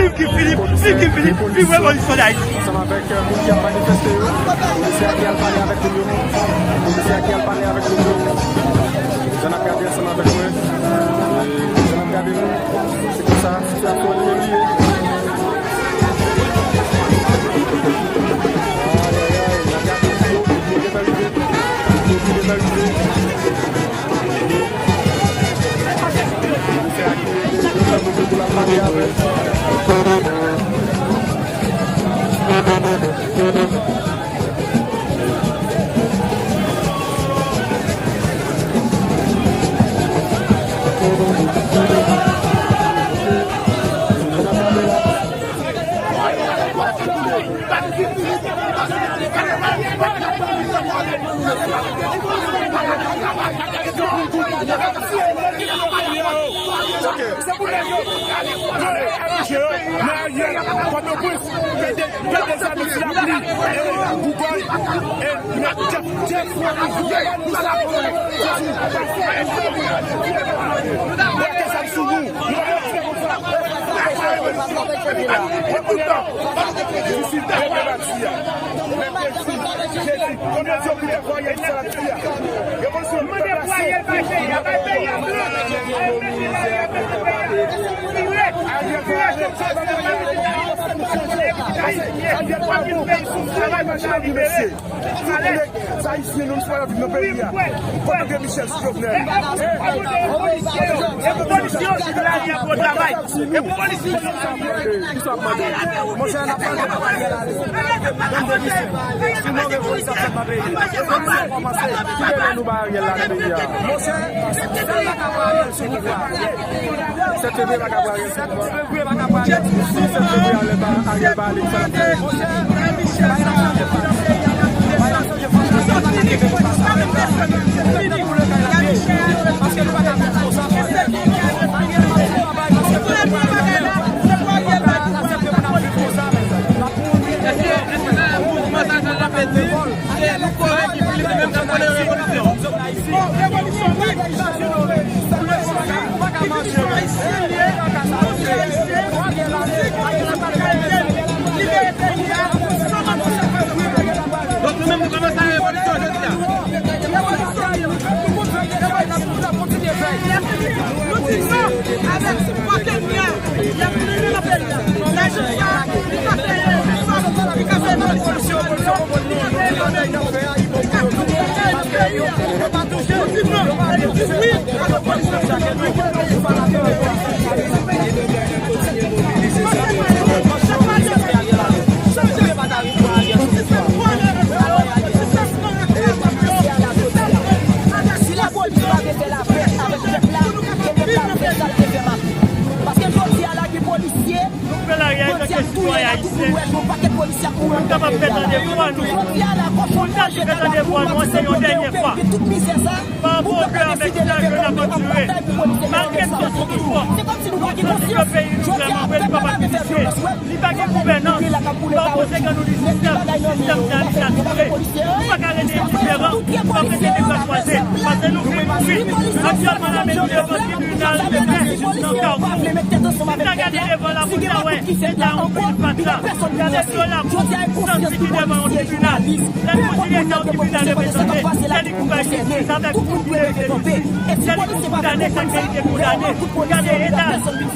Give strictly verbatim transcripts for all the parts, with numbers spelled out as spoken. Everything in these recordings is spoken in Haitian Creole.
Viv Guy Philippe, viv Guy Philippe, viv revolisyon Dayiti. Ansanm avèk, euh, moun ki ap manifeste yo, polisye a ki al pale avèk moun yo. Polisye a ki al pale avèk moun yo. Jan n ap gade ansanm avèk mwen. E jan n ap gade nou, se konsa sitiyasyon an li menm li ye. Pòtoprens, P D, P D Zame ti lapli, e, Gougòy, e, Jèf, Jèf, Jèf, Jèf, Jèf, Sa Ayisyen nou, nou pa viv nan peyi a. Kòman ke Michel sou Jovenel? Monchè, n ap mande pou Ariel ale. Ban m demisyon. Si nou revolisyon ap fèt nan peyi, revolisyon kòmanse. Ki bezwen nou ba Ariel la nan peyi a? Monchè, sèl bagay pou Ariel sou pouvwa. Sèt fevriye pa ka pran Ariel sou pouvwa. Si sèt fevriye ale pa, Ariel pa ale, sa n ap fè? Èske mouvman sa jan l ap di, se nou kore ki plis menm jan kole revolisyon? Donk, nou menm, nou kòmanse revolisyon jodi a. Nou di non avèk pòtènya. Y ap mennen nan peyi a. Nan jounen jodi a, li ka fè, li ka fè revolisyon. Li ka touye peyi a. Li ka touye. Nou di non. Nou di wi a revolisyon. Si lapolis pa vle fè lapè avèk pèp la, ke pèp la fè sa l te fè maten. Paske jodi a la, gen polisye, jodi a, tou lè la, tou moun wè, gen yon pakèt polisye ap mouri nan peyi a la. Jodi a la, kòchon manje nan lakou, nou ap di se Bondye yo peye tout mizè sa. Pou pèp la deside leve kanpe ap batay pou polisye yo respekte yo. Se kòmsi nou pa gen konsyans. Jodi a, pèp la pa vle fè vyolans, wè. Li pa gen gouvènans, pa opoze ke nou li sistèm, sistèm sa li sature. Nou pa ka rete endiferan, pa mete de bra kwaze, paske nou vle mouri. Aktyèlman, n ap mete devan tribinal lepè nan Kawfou. Si ta gade devan la pou ta wè eta anpil fatra. Gade vyola pou santi ki devan yon tribinal. Lè nou di eta yon tribinal, e mezanmi, se li ki bay jistis avèk tout ki leve li. Se li ki kondane sa ke li te kondane. Gade eta,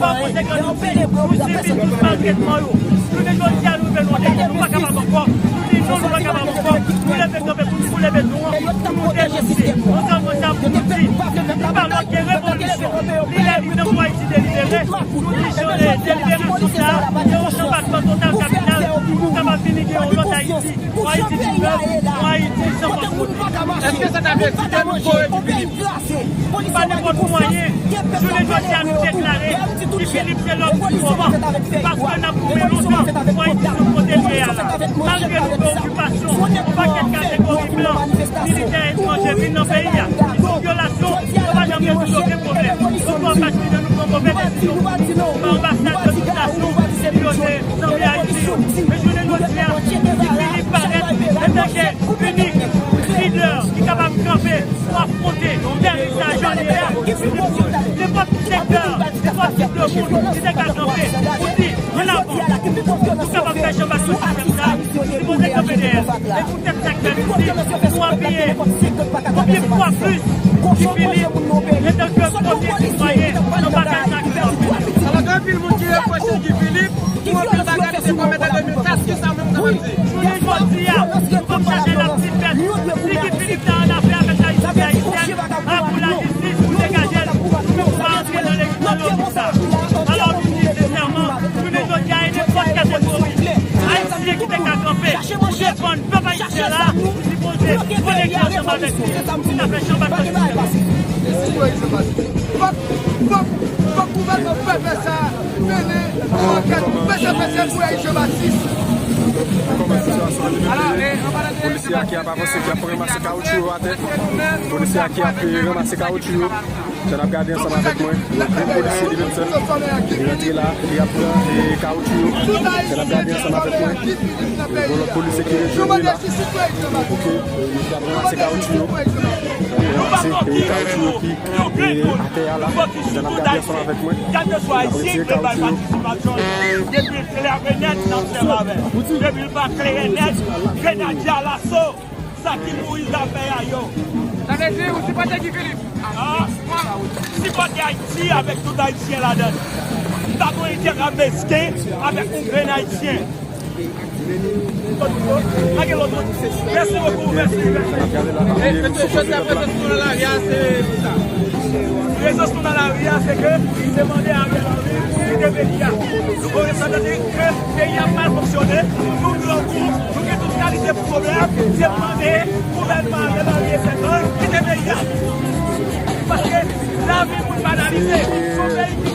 pa poze kan nou di, nou sibi tout maltretman yo. Jounen jodi a, nou rive nan yon nivo, nou pa kapab ankò. Nou di non, nou pa kapab ankò. Nou leve kanpe pou nou, pou leve nou an, pou nou denonse. Yon sèl mo sa pou nou di, li pa lòt ke revolisyon. Li lè, li tan pou Ayiti delibere. Nou di jan, eh, deliberasyon sa a, se yon chanbakman total kapital pou nou kapab vini gen yon lòt Ayiti. Yon Ayiti pi nèf, yon Ayiti san fanm kote. Èske sa ta vle di ke nou kore Guy Philippe? Pa nenpòt mwayen, jounen jodi a nou deklare Guy Philippe se lòm di moman, paske n ap goumen lontan pou Ayiti sot kote l ye a la. Malgre nou gen okipasyon, yon pakèt kategori blan, militè etranje vin nan peyi a, ki fè vyolasyon, yo pa janm rezoud okenn pwoblèm. Yo pran pati de nou pran move desizyon. Pa anbasad de tout nasyon, epi yo te sanble Ayisyen yo. Men jounen jodi a, Guy Philippe parèt antanke inik lidè ki kapab kanpe pou afwonte tèris sa jan li ye a. Nenpòt sektè, nenpòt tip de moun ki te ka kanpe pou di, ann al Guy Philippe, antanke premye sitwayen, nou pa ka sa ki nan Guy Philippe. Alò, gen anpil moun ki repwoche Guy Philippe pou anpil bagay li te komèt an de mil kat, ki sa menm sa w ap di? Jounen jodi a, nou p ap chache laptipèt. Si Guy Philippe ta annafè avèk Ayisyen, Ayisyèn, a pou lajistis pou degaje l, pou nou pa antre nan legi-, nan lojik sa. Alò, nou di sensèman, jounen jodi a, e nenpòt kèlkeswa Ayisyen ki te ka kanpe pou defann pèp ayisyen la, li sipoze konekte ansanm avèk nou. Li ta fè chanbat konstitisyon. Fòk, fòk, fòk gouvènman fè fè sa, mennen ankèt, fè sa fè sa pou Jean Baptiste. Polisye a ki ap avanse, ki ap ranmase kawoutchou yo atè. Polisye a ki ap, eh, ranmase kawoutchou yo. Jan n ap gade ansanm avèk mwen, yon grenn polisye li menm sèl. Li rantre la, li ap pran, eh, kawoutchou yo. Jan n ap gade ansanm avèk mwen, yon lòt polisye ki rejwenn li la. Ok, eh, li ap ranmase kawoutchou yo. Li ap ranmase, eh, kawoutchou yo ki, eh, atè a la. Jan n ap gade ansanm avèk mwen. Li ap retire kawoutchou yo. Depi l klè e nèt, n ap sèvi avè l. Depi l pa klè e nèt, grenadye alaso. Sa ki Moïse ap fè a yo. Sa vle di, ou sipòte Guy Philippe? Ah, sipòte Ayiti avèk tout Ayisyen ladan l. M pa konn Ayisyen k ap mesken avèk yon grenn Ayisyen. Pa gen lòt moun. Mèsi bokou, mèsi, mèsi. E, e, e, jodi a, prezans nou nan lari a, se pou sa. Prezans nou nan lari a, se ke li te mande Ariel Henry kite peyi a. Nou konn sa, tande ke peyi a mal fonksyone, nou grangou, nou gen tout kalite pwoblèm, se mande gouvènman Ariel Henry e sèt an kite peyi a. Paske lavi moun banalize. Se yon peyi ki